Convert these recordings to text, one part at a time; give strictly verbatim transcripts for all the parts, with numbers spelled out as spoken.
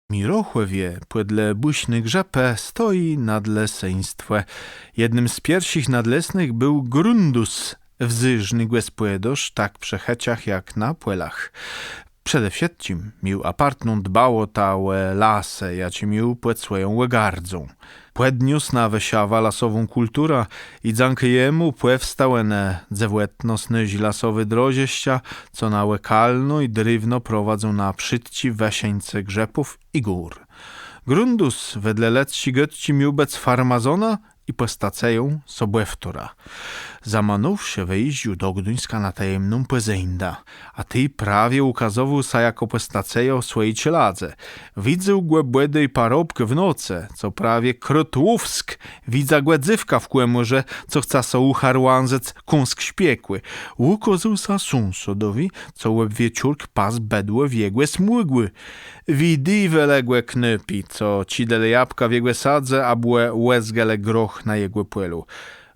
Mirochòwie, pòdle bùszny grzëpë, stoji nadlesyństwò. Jednym z pierszich nadlesnëch béł Grundus, wzdrzny gòspòdôrz, tak przë chëczach jak na pòlach. Przede wszëtczim miôł apartną dbałotã ò lasë, jaczé miôł pòd swòją ògardzą. Pòdniósł na Wëszawã lasową kùlturã i dzãka jemù pòwstałë ne dzewòtno snôżé lasowé drożëszcza, co na òkalno i drewno prowadzą na przitczé wëszeńce grzëpów i gór. Grundus wedle lëdzczi gôdczi miôł bëc farmazonã i pòstacëją sobòwtóra. Zamanówszë, wëjéżdżôł do Gduńska na tajemną pòzéńdã, a tej prawie ùkôzôł sã jakò pòstacëjô swòji czeladze. Widzôł gò bòdôj parobk w nocë, co prawie Krôtłowsk widza gò dzéwkã w kòmòrze, co chca so ùharłãzëc kąsk szpiekù. Ùkôzôł sã sąsôdowi, co òb wieczórk pasł bëdło w jegò smùgù. Widiwelë gò knôpi, co czidelë jabka w jegò sadze abò òzgelë groch na jegò pòlu.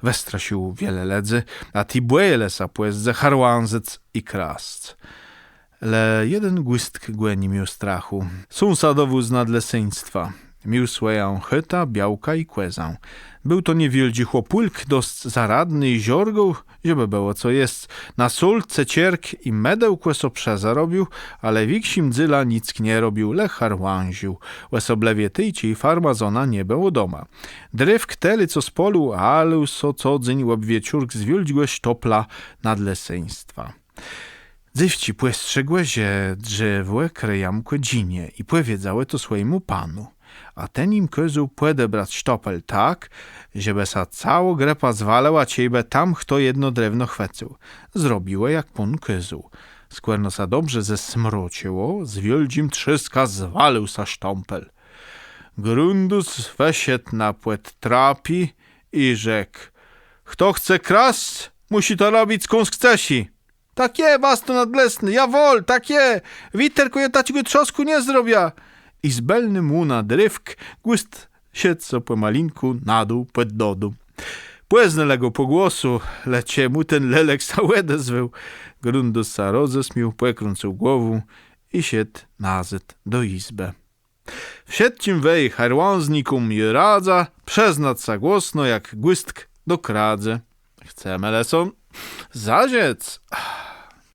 Wëstrasził wiele lëdzy, a ti bòjelë sã pòzdze harłãzëc i krasc. Le jeden Gùstk gò ni miôł strachù. Sąsadowôł z nadlesyństwa. Miôł swòjã chëtã, białkã i kòzã. Béł to niewiôldżi chłopùlk, dosc zaradny i żôrgôł, żebë bëło co jesc. Na sól, cëcérk i mëdełkò so przëzarobił, ale wikszim dzélã nick nie robił, le harłãżił. Òsoblëwie tej, czej farmazona nie bëło doma. Drewk tëli co z pòlu, ale so co dzéń òb wieczórk z wiôldżégò sztopla nadlesyństwa. Dzéwczi pòstrzegłë, że drzewò krëjamkò dżinie, i pòwiedzałë to swòjémù panu. A ten jim kôzôł pòdebrac sztopel tak, żebë sã całô grëpa zwalëła, czejbë tam chto jedno drewno chwëcył. Zrobiłë, jak pón kôzôł. Skòrno sã dobrze zesmroczëło, z wiôldżim trzôskã zwalił sã sztopel. Grundus wëszedł na pòdtrapié i rzekł: „Chto chce krasc, mùszi to robic kąsk cëszi”. „Tak je, wastno nadlesny, jawòl, tak je. Witer kò jô taczégò trzôskù nie zrobiã”. I z bëlny mùną drewk Gùst szedł so pòmalinkù na dół pòd dodóm. Pòznelë gò pò głosu, le czemù ten lelek sã òdezwôł? Grundus sã rozesmiôł, pòkrãcył głową i szedł nazôd do jizbë. Wszëtczim wej harłãznikóm jô radzã przëznac sã głosno jak Gùstk do kradze. Chcemë le so zarzec,